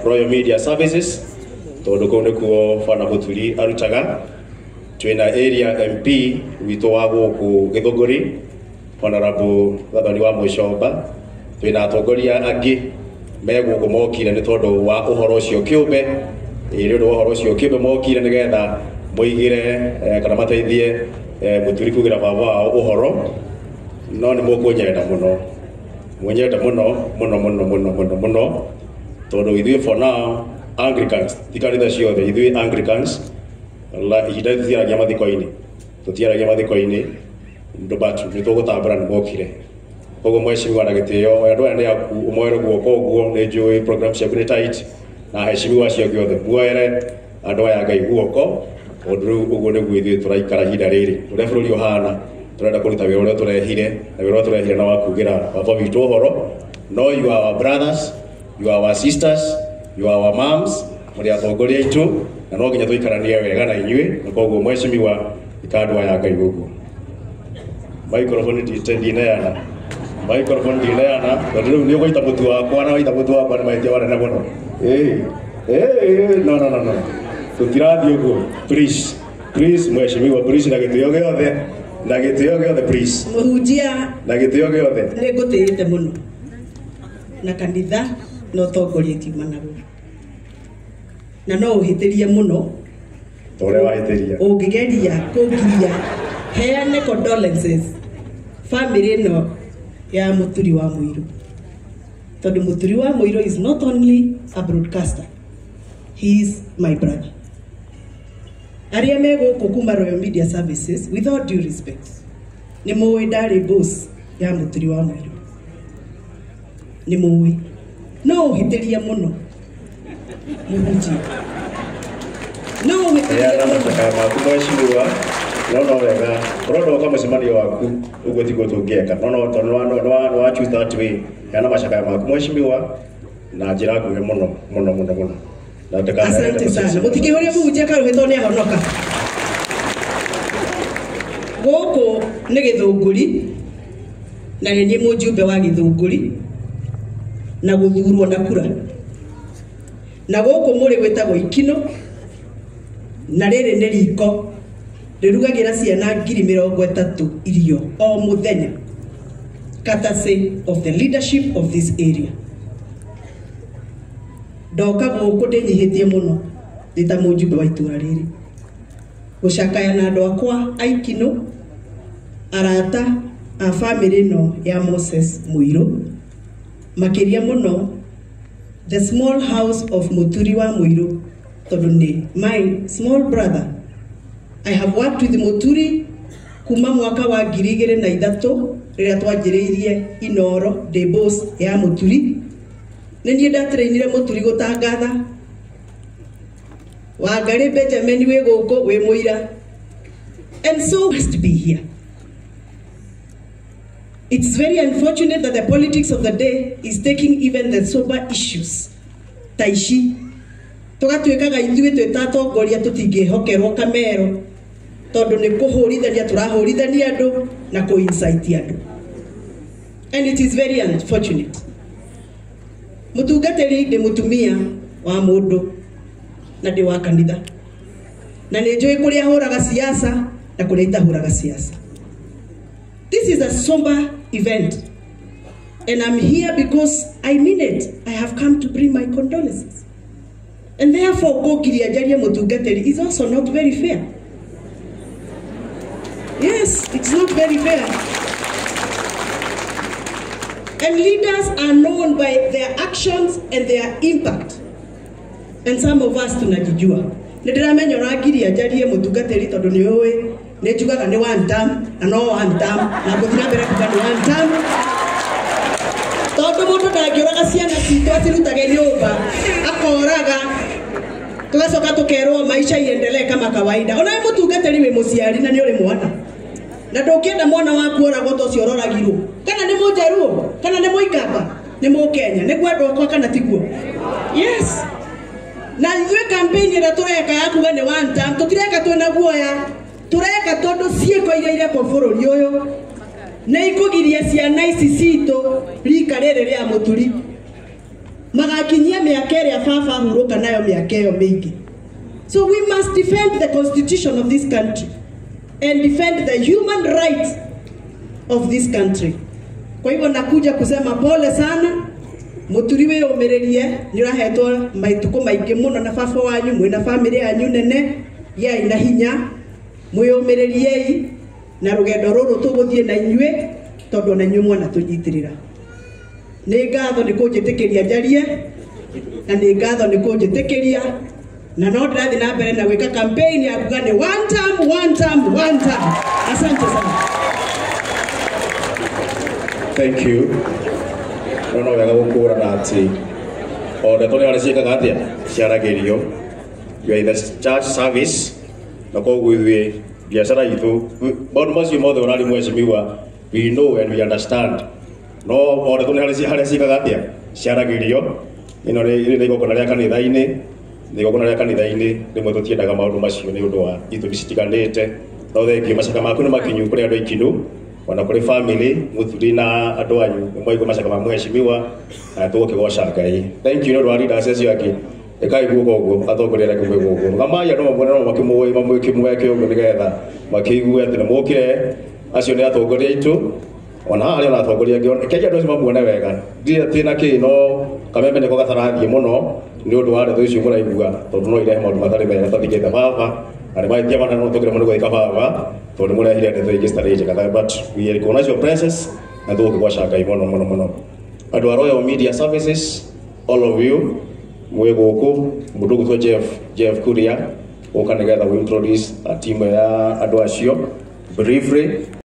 Royal Media Services tondu kuu nikuo bwana Muturi arutaga. Twina area MP witũ wa gũkũ Gĩthũngũri Honorable Gathoni wa Mũcomba. Twina atongoria angĩ me gũkũ mokire nĩ tondũ wa ũhoro ũcio kĩũmbe, nĩ ũndũ wa ũhoro ũcio kĩũmbe mokire nĩgetha moigĩre kana mateithie Muturi kugĩra baba wao ũhoro. No nĩ mũkũnyenda mũno, mũnyenda mũno mũno mũno mũno mũno mũno tondũ ithuĩ for now Anglicans ti kanitha ciothe, ithuĩ Anglicans la ihinda tũtiaragia mathiko-inĩ, tũtiaragia mathiko-inĩ but nĩ tũgũtambũra nĩ mokire. Koguo mheshimiwa na gĩtĩo, andũ aya nĩ aku, ũmoere guoko ũguo, nĩ njũĩ program ciaku nĩ tight na heshimiwa acio angĩ othe muoere andũ aya Ngai guoko tondũ rĩu ũguo nĩguo ithuĩ tũraikara ihinda rĩrĩ ũrĩa bũrũri ũhana. Tũrenda kũruta wĩra ũrĩa tũrehire na wĩra ũrĩa tũrehire na wa kugĩra baba witũ ũhoro. No you are our brothers, you are our sisters, you are our moms, mũrĩ atongoria aitũ na no nginya tũikaranie wega na inyuĩ, na koguo mheshimiwa ika andũ aya Ngai ũguo. Microphone ndineana. Microphone ndineana tondu riu ni uguita mutu wakwa na waita mutu wakwa ni mahĩtia manene mũno. No no no no. Tũtirathiĩ ũguo. Please. Please mheshimiwa, please na gĩtĩo gĩothe. Na gĩtĩo gĩothe please. Mũhunjia na gĩtĩo gĩothe. Nĩ ngũtĩĩte mũno. Na kanitha na ũtongoria itiumanaga. Na no ũhĩtĩrie mũno. Ta ũrĩa wahĩtĩria. Ũngĩgeria kũngiria heane condolences family ĩno ya Mũturi wa Mũirũ. Tondũ Mũturi wa Mũirũ is not only a broadcaster, he is my brother. Arĩa me gũkũ kuma Royal Media Services, with all due respect, nĩ mũĩ ndarĩ boss ya Mũturi wa Mũirũ. Nĩ mũĩ. No ũhĩtĩrie mũno mũhunjia. No ũhĩtĩrie mũno. Macakaya maku mheshimiwa, no no wega ũrona ũka mũcemanio waku ũguo tiguo tũngĩeka no no tondũ nĩ wa choose that way. Heana macakaya maku mheshimiwa na njĩra nguhĩ mũno mũno mũno mũno. Asante sana. Mũtikĩhũrie mũhunjia karũhĩ tondũ nĩ ahonoka. Gũkũ nĩ Gĩthũngũri na nĩ niĩ mũjumbe wa Gĩthũngũri na gũthurwo na kura. Na gũkũ mũrĩ gwĩtagwo Ikino na rĩrĩ nĩ riko rĩrugagĩra ciana 30,000 irio o mũthenya, courtesy of the leadership of this area. Ndoka gũkũ ndĩnyihĩtie mũno ndĩ ta mũjumbe wa itũra rĩrĩ gũcakaya na andũ akwa a Ikino, arata a family ĩno ya Moses Mũirũ, makĩria mũno the small house of Mũturi wa Mũirũ, tondũ nĩ my small brother. I have worked with Mũturi kuma mwaka wa 2003 rĩrĩa twanjĩrĩirie Inoro ndĩ boss ya Mũturi. Nĩ niĩ ndatrainire Mũturi gũtangatha. Wangarĩ Benjamin wĩ gũkũ wĩ mũira. And so must be here. It's very unfortunate that the politics of the day is taking even the sober issues. Ta ici tũgatuĩkaga ithuĩ twĩ ta atongoria tũtingĩhokerwo kamero tondũ nĩ kũhũrithania tũrahũrithania andũ na kũ-incite andũ. And it is very unfortunate. Mũtungatĩri ndĩ mũtumia wa mũndũ na ndĩ wa kanitha. Na nĩ njũĩ kũrĩa hũraga siasa na kũrĩa itahũraga siasa. This is a somber event. And I'm here because I mean it. I have come to bring my condolences. And therefore, kũngiria njarie mũtungatĩri is also not very fair. Yes, it's not very fair. And leaders are known by their actions and their impact. And some of us tunajijua. Nĩ ndĩramenya ũrangiria njarie mũtungatĩri tondũ nĩ ũĩ nĩ njugaga nĩ one term na no one term na ngũthiĩ na mbere kuga nĩ one term. Tondũ mũndũ ndangĩũraga ciana citũ acirutage nyũmba akoraga tugacoka tukerwo maisha iendelee kama kawaida. Ona mũtungatĩri wĩ mũciari na nĩ ũrĩ mwana. Na ndũngĩenda mwana waku oragwo ta ũcio ũroragirwo. Kana nĩ mũnjaruo, kana nĩ mũikamba, nĩ mũkenya, nĩguo andũ akwa kana tiguo? Yes. Na ithuĩ campaign ĩrĩa tũreka ya kuga nĩ one term, tũtireka twĩna guoya, tũreka tondũ ciĩko iria irekwo bũrũri ũyũ nĩ ikũgiria ciana ici citũ rika rĩrĩ rĩa Mũturi magakinyia mĩaka ĩrĩa baba ahurũka nayo mĩaka ĩyo mĩingĩ. So we must defend the constitution of this country and defend the human rights of this country. Kwa hivyo nakuja kusema pole sana Mũturi wĩyũmĩrĩrie, nĩ ũrahetwo matukũ maingĩ mũno na baba wanyu, mwĩna family yanyu nene, gĩai na hinya, mwĩyũmĩrĩriei na rũgendo rũrũ tũgũthiĩ na inyuĩ tondũ ona inyuĩ mwana tũnyitĩrĩra. Nĩ ngatho nĩ kũnjĩtĩkĩria njarie na nĩ ngatho nĩ kũnjĩtĩkĩria na no ndĩrathiĩ na mbere na gwĩka campaign ya kuga nĩ one term, one term, one term. Asante sana. Thank you. No no wega gũkũrana atĩ o ndeto nĩ harĩa ciĩkaga atĩa ciaragĩrio. You are in the church service na koguo ithuĩ biacara itũ maũndũ macio mothe ũrarĩ mheshimiwa, we know and we understand. No o ndeto nĩ harĩa ciĩkaga atĩa ciaragĩrio. Ĩno nĩ igongona rĩa kanitha-inĩ, nĩ igongona rĩa kanitha-inĩ rĩmwe tũtiendaga maũndũ macio nĩ ũndũ wa itũmi citiganĩte. No thengiũ macaka maku nĩ makinyu kũrĩ andũ a Ikinu. Ona kuri family muthuri na andu anyu mwaigua macaka ma mheshimiwa na tũgũkĩgoca Ngai. Thank you nĩ ũndũ wa leaders acio angĩ. Ĩkai guoko ũguo atongoria arĩa angĩ mwĩ gũkũ. Gamai andũ mamwone no makĩmũĩ mamwĩke ũguo nĩgetha makĩigue atĩ nĩ mũkire. Acio nĩ atongoria aitũ. Ona haha harĩ ona atongoria angĩ. Kenya andũ acio mamuone wega. Ndirĩ atĩ na kĩ no kameme nĩko gatarathiĩ mũno nĩ ũndũ wa ndeto icio mũraigua tondũ no irehe maũndũ matarĩ mega tathikĩte baba. Na nĩ mahĩtia mana no tũkĩremwo nĩ gũthika baba tondũ nĩ mũrehire ndeto ingĩ citarĩ njega. But we recognize your presence na tũgũkĩgoca Ngai mũno mũno mũno. Andũ a Royal Media Services, all of you mwĩ gũkũ, mũndũ ũgwĩtwo Jeff Kuria ũka nĩgetha we introduce a team ya andũ acio briefly.